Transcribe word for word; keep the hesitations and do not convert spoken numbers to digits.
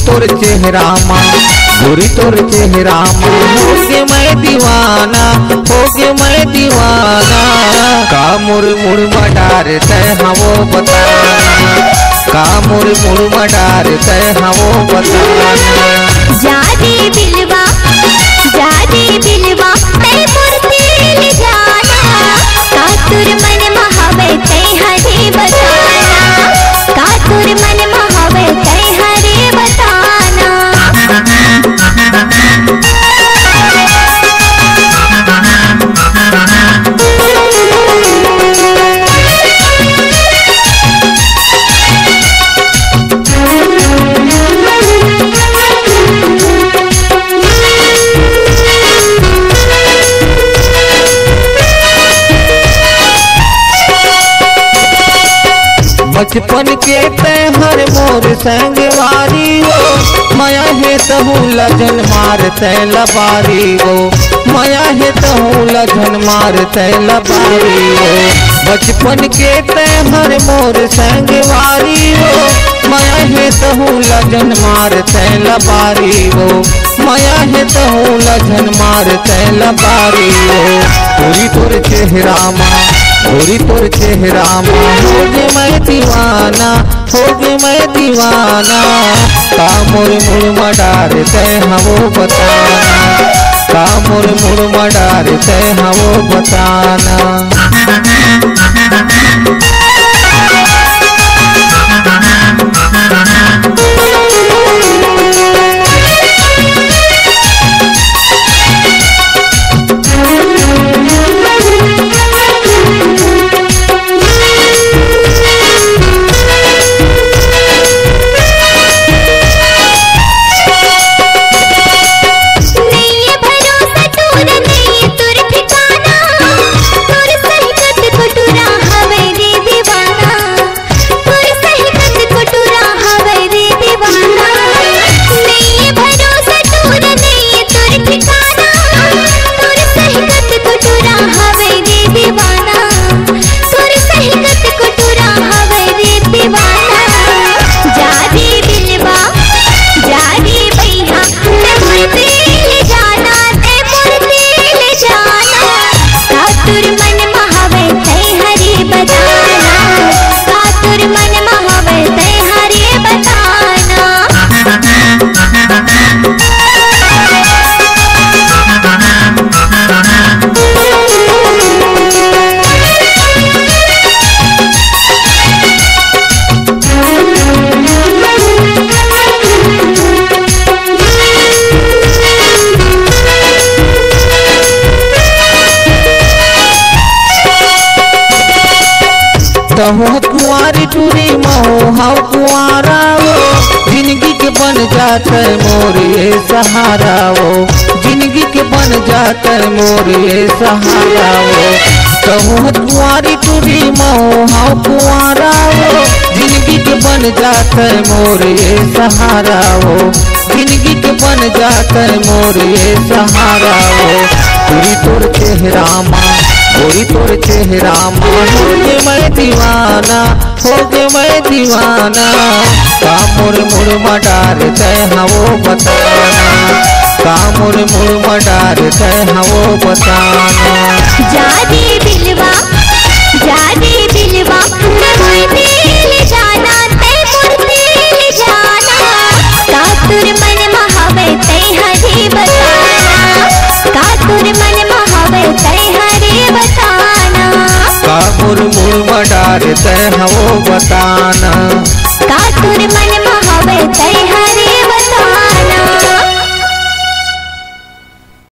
तोर चेहरा मा, गोरी तोर चेहरा मा, होगे मैं दीवाना, होगे मैं दीवाना। का मोर मुड़ मा डार तै हवो बताना, का मोर मुड़ मा डार तै हवो बताना। जा रे दिलवा, जा रे दिलवा, तै मोर दिल जाना। का तोर मन मा हवै तै हरे बताना, का तोर मन मा हवै तै हरे बताना। बचपन के तै हर मोर संगवारी हो, मया हे तहूँ ला झन मार तै लबारी हो, मया हे तहूँ ला झन मार तै लबारी हो। बचपन के तै हर मोर संगवारी हो, मया हे तहूँ ला झन मार तै लबारी हो, मया हे तहूँ ला झन मार तै लबारी हो। गोरी तोर चेहरा मा, गोरी तोर चेहरा मा, होगे मैं दीवाना, होगे मैं दीवाना। का मोर मुड़ मा डार तै हवो बताना, का मोर मुड़ मा डार तै हवो बताना। तहूँ कुंवारी टूरी महूँ हव कुंवारा वो, जिनगी के बन जात मोर ये सहारा वो, जिनगी के बन जात मोर ये सहारा वो। तहूँ कुंवारी टूरी महूँ हव कुंवारा वो, जिनगी के बन जात मोर ये सहारा वो, जिनगी के बन जात मोर ये सहारा वो। गोरी तोर चेहरा मा, गोरी तोर चेहरा मा, होगे मैं दीवाना, होगे मैं दीवाना। का मोर मुड़ मा डार तै हवो बताना, का मोर मुड़ मा डार तै हवो बताना। जा रे दिलवा, जा रे दिलवा, तै मोर दिल जाना, तै मोर दिल जाना। का तोर मन मा हवै तै हरे बताना, का तोर मन मा हवै तै हरे बताना। का मोर मुड़ मा डार तै हवो बताना। का तोर मन मा हवै तै